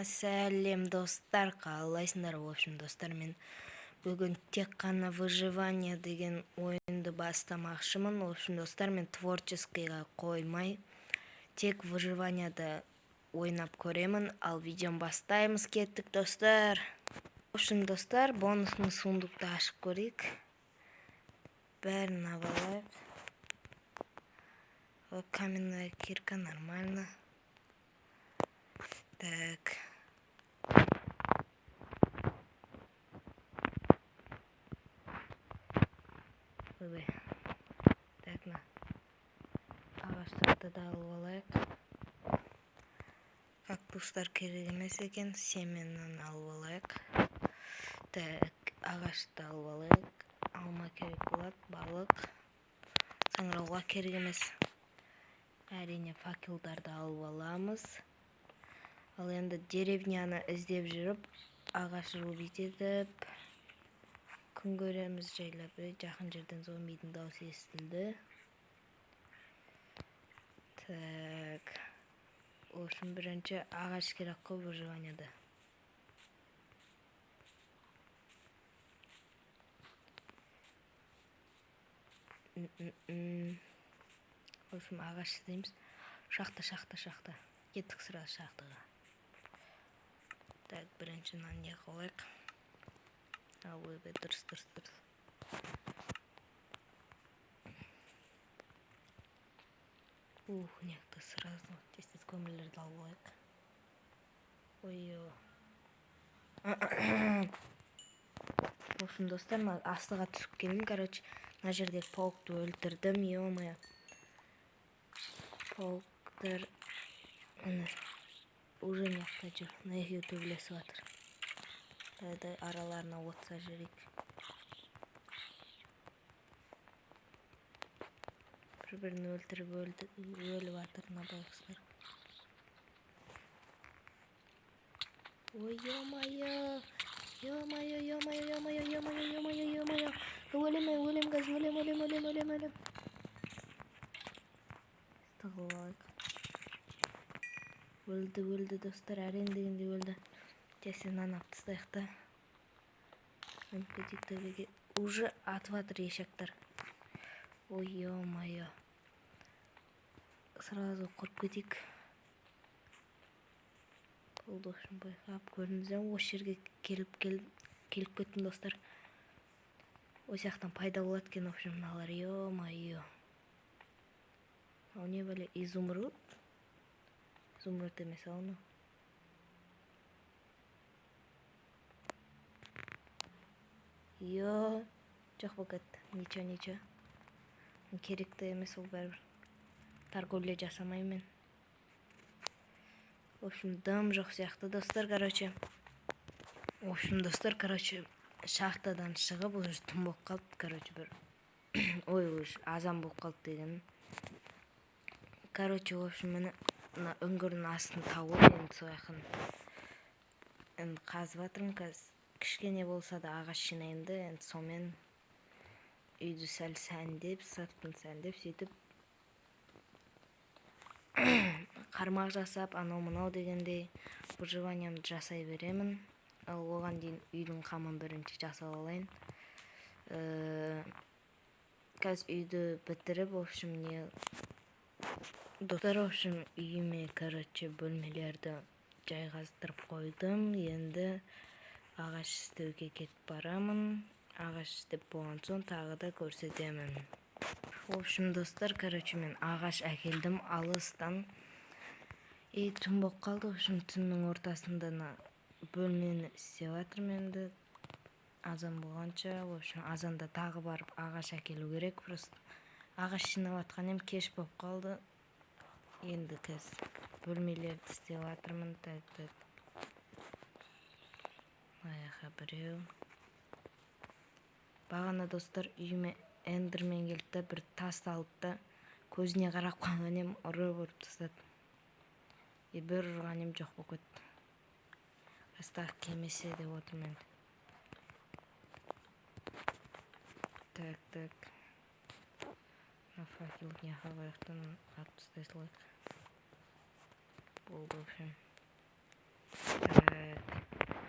Баршаларыңа сәлем, достар, қалайсыңдар? В общем, достар, мен бүгін тек қана выживание деген ойынды бастамақшымын. В общем, достар, мен творческийға қоймай, тек выживанияда ойнап көремін. Ал видеоны бастаймыз, кеттік, достар. В общем, достар, бонусный сундукты ашып көрейік. Бәрін алып алайық. Каменная кирка, нормально. Так. Ойбай. Так, на. Ағаштарды да алып алайық. Кактустар керек емес екен. Семеннен алып алайық. Так, ағашты алып алайық. Алма керек болады, балық. Саңырауға керек емес. Әрине, факелдарды алып аламыз. Ал енді деревняны іздеп жүріп, ағаш рубить етіп, күн көреміз жайлап. Жақын жерден зомбидің дауысы естілді. Так. В общем, бірінші ағаш керек қой выживанияда. В общем, ағаш іздейміз. Шахта, шахта, шахта. Кеттік сразу шахтаға. Так, бірінші мынаны не қылайық. Ойбай, дұрыс, дұрыс, дұрыс. Ух, мына жақта сразу тез-тез көмірлерді алып алайық. Ой, в общем, достар, мына астыға түсіп келдім, короче, мына жерде паукты өлтірдім, ё-моё. Пауктар, міне, уже мына жақта жүр. Мына екеуі төбелесіп жатыр. Давай араларына от салып жіберейік. Бір-бірін өлтіріп өліп жатыр мына байғұстар. Ой, ё-моё! Ё-моё, ё-моё, ё-моё, ё-моё, ё-моё, ё-моё. Өлем, өлем, қазір өлем, өлем, өлем, өлем, өлем. Тығылып алайық. Өлді, өлді, достар, әрең дегенде өлді. Тез мынаны алып тастайық та. Мініп кетейік төбеге. Уже атып жатыр ешектер. Ой, ё-моё. Сразу құрып кетейік. Болды, в общем, байқап көрдіңіздер ме? Осы жерге келіп кеттім, достар. Осы жақтан пайда болады екен, в общем, мыналар, ё-моё. Мынау не бәле, изумруд? Изумруд емес ау мынау. Йо, жоқ болып кетті. Ничего, ничего. Керекті емес ол бәрібір. Торговля жасамаймын мен. В общем, дым жоқ сияқты, достар, короче. В общем, достар, короче, шахтадан шығып, уже түн болып қалды, короче, бір. Ой, уже азан болып қалды деген. Короче, в общем, міне мына үңгірдің астын тауып, енді сол жақын енді қазып жатырмын қазір. Кішкене болса да ағаш жинаймын да, енді сонымен үйді сәл сәндеп, сыртын сәндеп, сөйтіп қармақ жасап, анау мынау дегендей выживаниямды жасай беремін. Ал оған дейін үйдің қамын бірінші жасап алайын. Қазір үйді бітіріп, в общем, не достар, в общем, үйіме, короче, бөлмелерді жайғастырып қойдым. Енді ағаш істеуге кетіп барамын. Ағаш істеп болған соң тағы да көрсетемін. В общем, достар, короче, мен ағаш әкелдім алыстан. И түн болып қалды. В общем, түннің ортасында мына бөлмені істеп жатырмын енді. Азан болғанша, в общем, азанда тағы барып ағаш әкелу керек. Просто ағаш жинап жатқан едім, кеш болып қалды. Енді қазір бөлмелерді істеп жатырмын. Так, так. Мына жаққа біреу. Бағана, достар, үйіме эндермен келді да, бір тас алды да, көзіне қарап қалған едім, ұрып ұрып тастады. И бір ұрған едім, жоқ болып кетті. Қазір тағы келмесе деп отырмын енді. Так, так. Мына факелді мына жаққа қояйық та, атып тастай салайық. Болды, в общем.